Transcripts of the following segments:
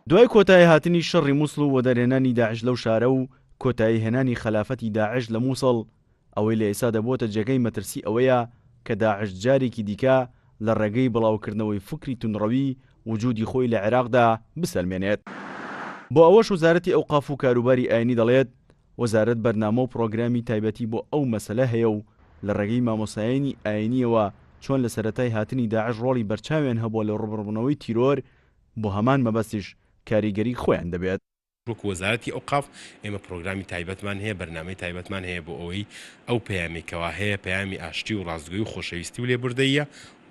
دوای کۆتاییهاتنی شەڕی موسڵ و وەدەرهێنانی داعش لەو شارە و کۆتاییهێنانی خەلافەتی داعش لە موسڵ، ئەوەی لە ئێستادا بووەتە جێگای مەترسی ئەوەیە کە داعش جارێکی دیکە لە ڕێگەی بڵاوکردنەوەی فکری توندڕەوی وجودی خۆی لە عێراقدا بسەلمێنێت. بۆ ئەوەش وەزارەتی ئەوقاف و کاروباری ئاینی دەڵێت، وەزارەت بەرنامە و پڕۆگرامی تایبەتی بۆ ئەو مەسەلە هەیە و لە ڕێگەی مامۆستایانی ئاینییەوە چۆن لە سەرەتای هاتنی داعش ڕۆڵی بەرچاویان هەبووە لە ڕووبەڕووبوونەوەی تیرۆر، بۆ هەمان مەبەستیش کاریگەری خۆیان دەبێت. وەکو وەزارەتی ئەوقاف ئێمە پڕۆگرامی تایبەتمان هەیە، بەرنامەی تایبەتمان هەیە بۆ ئەوەی ئەو پەیامەی کەوا هەیە پەیامی ئاشتی و ڕاستگۆی و خۆشەویستی و لێبوردەییە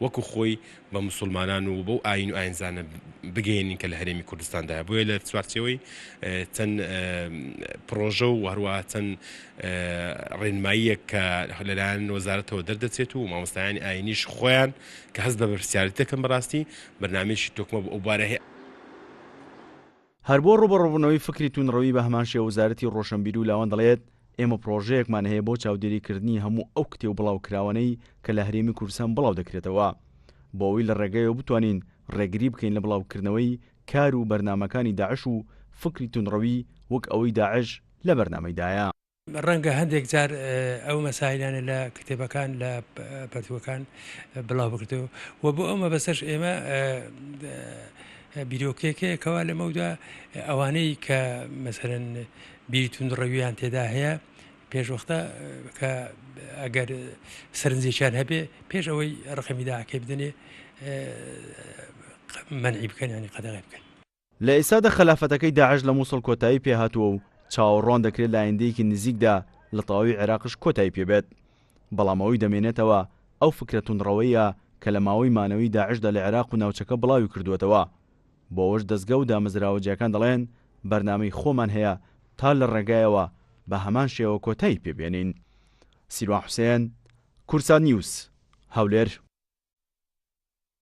وەکو خۆی بە موسوڵمانان و بەو ئایین و ئاینزانە بگەیەنین کە لە هەرێمی کوردستاندایە بۆیە لە چوارچێوەی چەند پڕۆژە و هەروەها چەند ڕێنماییەک کە لەلایەن وەزارەتەوە دەردەچێت و مامۆستایانی ئاینیش خۆیان کە هەست بە بەرپرسیارێتی دەکەن بەڕاستی بەرنامەیەکی تۆکمە بۆ ئەو بوارە هەیە. هەر بۆ ڕووبەڕووبوونەوەی فکری توندڕەوی بە هەمان شێوە وەزارەتی ڕۆشنبیری و لاوان دەڵێت، ئێمە پڕۆژەیەکمان هەیە بۆ چاودێریکردنی هەموو ئەو کتێب و بڵاوکراوانەی کە لە هەرێمی کوردستان بڵاودەکرێتەوە بۆ ئەوەی لە ڕێگەیەوە بتوانین ڕێگری بکەین لە بڵاوکردنەوەی کار و بەرنامەکانی داعش و فکری توندڕەوی وەک ئەوەی داعش لە بەرنامەیدایە. ڕەنگە هەندێک جار ئەو مەسایلانە لە کتێبەکان لە پەرتووەکان بڵاو بکرێتەوە و بۆ ئەو مەبەستەش ئێمە بیرۆکەیەک هەیە کەوا لەمەودا ئەوانەی کە مەسەرەن بیری توندڕەویان تێدا هەیە پێشوەختە کە ئەگەر سەرنجێکیان هەبێ پێش ئەوەی ڕقمی داعەکەی بدەنێ مەنعی بکەن ینی قەدەغی بکەن. لە ئێستادا خەلافەتەکەی داعش لە موسڵ کۆتایی پێهاتووە و چاوەڕوان دەکرێت لە ئایندەیەکی نزیکدا لە تەواوی عێراقش کۆتایی پێبێت، بەڵام ئەوەی دەمێنێتەوە ئەو فکرە توندڕەوەیە کە لە ماوەی مانەوەی داعشدا لە عێراق و ناوچەکە بڵاوی کردووەتەوە. بۆ ئەوەش دەزگا و دامەزراوە جیاکان دەڵێن بەرنامەی خۆمان هەیە تا لە ڕێگایەوە بە هەمان شێوە کۆتایی پێبێنین. سیروان حوسێن، کوردسات نیوز، هەولێر.